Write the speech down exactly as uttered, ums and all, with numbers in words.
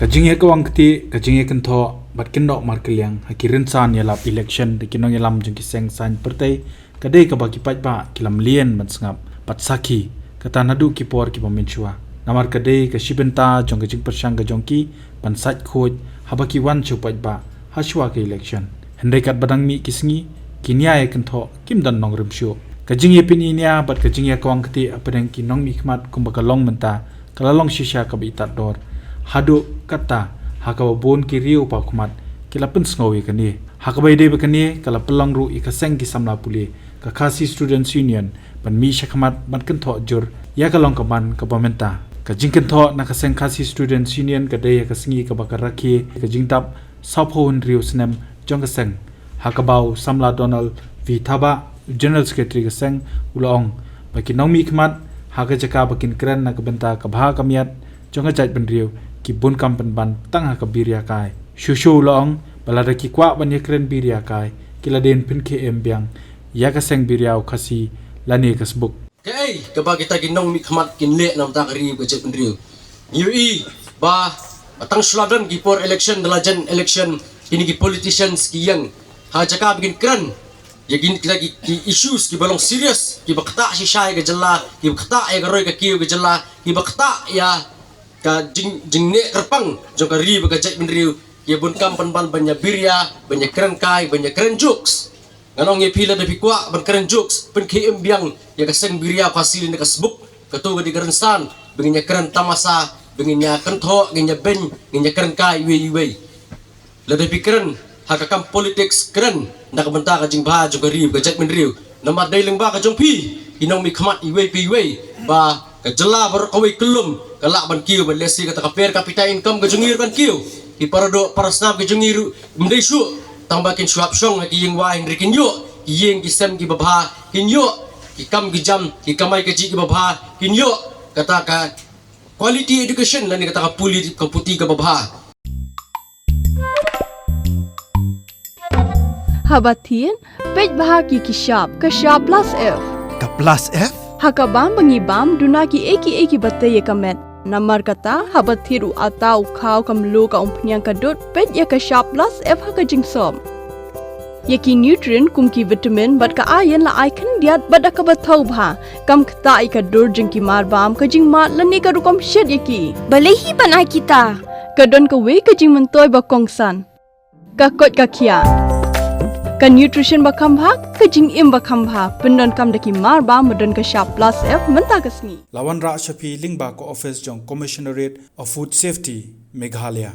Jingïakawang kti, ka jingïakynthoh bad kynnoh markylliang ha ki rynsan ïalap election da ki nongïalam jong ki seng saiñ pyrthei ka dei kaba ki paidbah ki la mlien ban sngap bad sakhi, kata naduh ki por kiba mynshuwa. Namar ka dei ka shi bynta jong ka jingpyrshang ka jong ki ban sait khuid haba ki wan sha u paidbah ha shuwa ka election. Hynrei katba dang mih ki sngi, ki nia ïakynthoh kim don nongrim shuh. Ka jingïapyni nia bad ka jingïakawang kti hapdeng ki nongmihkhmat kumba ka long mynta ka la long shisha kaba itat dor. Haduh katta, ha kaba bun ki riew paw khmat ki la pynsngew ïa kane. Ha kaba ïadei bad kane, ka la pynlong ruh ïa ka seng ki samla pule, ka Khasi Students Union, ban mih shakhmat ban kynthoh jur ïa ka long ka man kaba mynta. Ka jingkynthoh na ka seng Khasi Students Union ka dei ha ka sngi kaba ka rakhe ka jingdap sawphew hynriew snem jong ka seng. Ha kaba u samla Donald V Thabah, u General Secretary ka seng, u la ong ba ki nongmihkhmat ha ka jaka ba kin kren na ka bynta ka bha ka miat jong ka jaitbynriew, ki bun kam pynban tang ha ka biria kai. Shuh shuh u la ong ba lada ki kwah ban ïakren biria kai, ki la dei ban pynkhie im biang ïa ka seng biria u Khasi lane ka sbuk. Kaei kaba kita ki nongmihkhmat kin leh na ka bynta ka ri ka jaitbynriew? Ngi ïohi ba tang shu la don ki por election, da la jan election, kine ki politicians ki ïeng ha jaka ba kin kren ïa kine kita ki, ki issues kiba long serious, kiba ktah shisha ïa ka jylla, kiba ktah ïa ka roi ka kiew ka jylla, kiba ktah ïa ka jing, jingneh kyrpang jong ka ri bad ka jaitbynriew, ki bun kam pynban ban ïabiria, ban ïakren kai, ban ïakren jokes. Ngan ong ïa phi, lada phi kwah ban kren jokes, pynkhie im biang ïa ka seng biria u Khasi lane ka sbuk. Kato ka dei ka rynsan ba ngin ïakren tamasa, ba ngin ïakynthoh, ngin ïabeiñ, ngin ïakren kai iwei iwei. Lada phi kren ha ka kam politics, kren na ka bynta ka jingbha jong ka ri bad ka jaitbynriew. Namar dei lyngba ka jong phi, ki nongmihkhmat iwei pa iwei, ba ka jylla baroh kawei kyllum ka lah ban kiew, ba lehse kata ka per capita income ka jong ngi ruh kan kiew. Ki paradoh parasnam ka jong ngi ruh ym dei shuh tang ba kin shu hap shong ha ki ïing wai, hynrei kin ïoh ki ïing ki sem kiba bha, kin ïoh ki kam ki jam, ki kamai kajih kiba bha, kin ïoh kata ka quality education lane kata ka puli, ka puthi kaba bha. Haba thied, peit bha ki ki shap, ka shap plus F. Ka plus F? Ha ka bam ba ngi bam, duna kiei kiei kiba tei ïa ka met. Namar kata, haba thied u atta u khaw, ka mluh, ka umphniang, ka dud, peit ïa ka shap plus F ha ka jingsop. Ïa ki nutrient kum ki vitamin bad ka iron la ai khyndiat bad da kaba thaw bha. Kam ktah ïa ka dur jong ki mar bam, ka jingmad lane ka rukom shet ïa ki. Balei hi ban ai kita? Ka don kawei ka jingmyntoi ba kongsan. Ka koit ka khiah. Ka nutrition ba kham bha, ka jingim ba kham bha, pyndonkam da ki mar bam ba don ka shap plus F mynta ka sngi. La wanrah sha phi lyngba ka office jong Commissionerate of Food Safety, Meghalaya.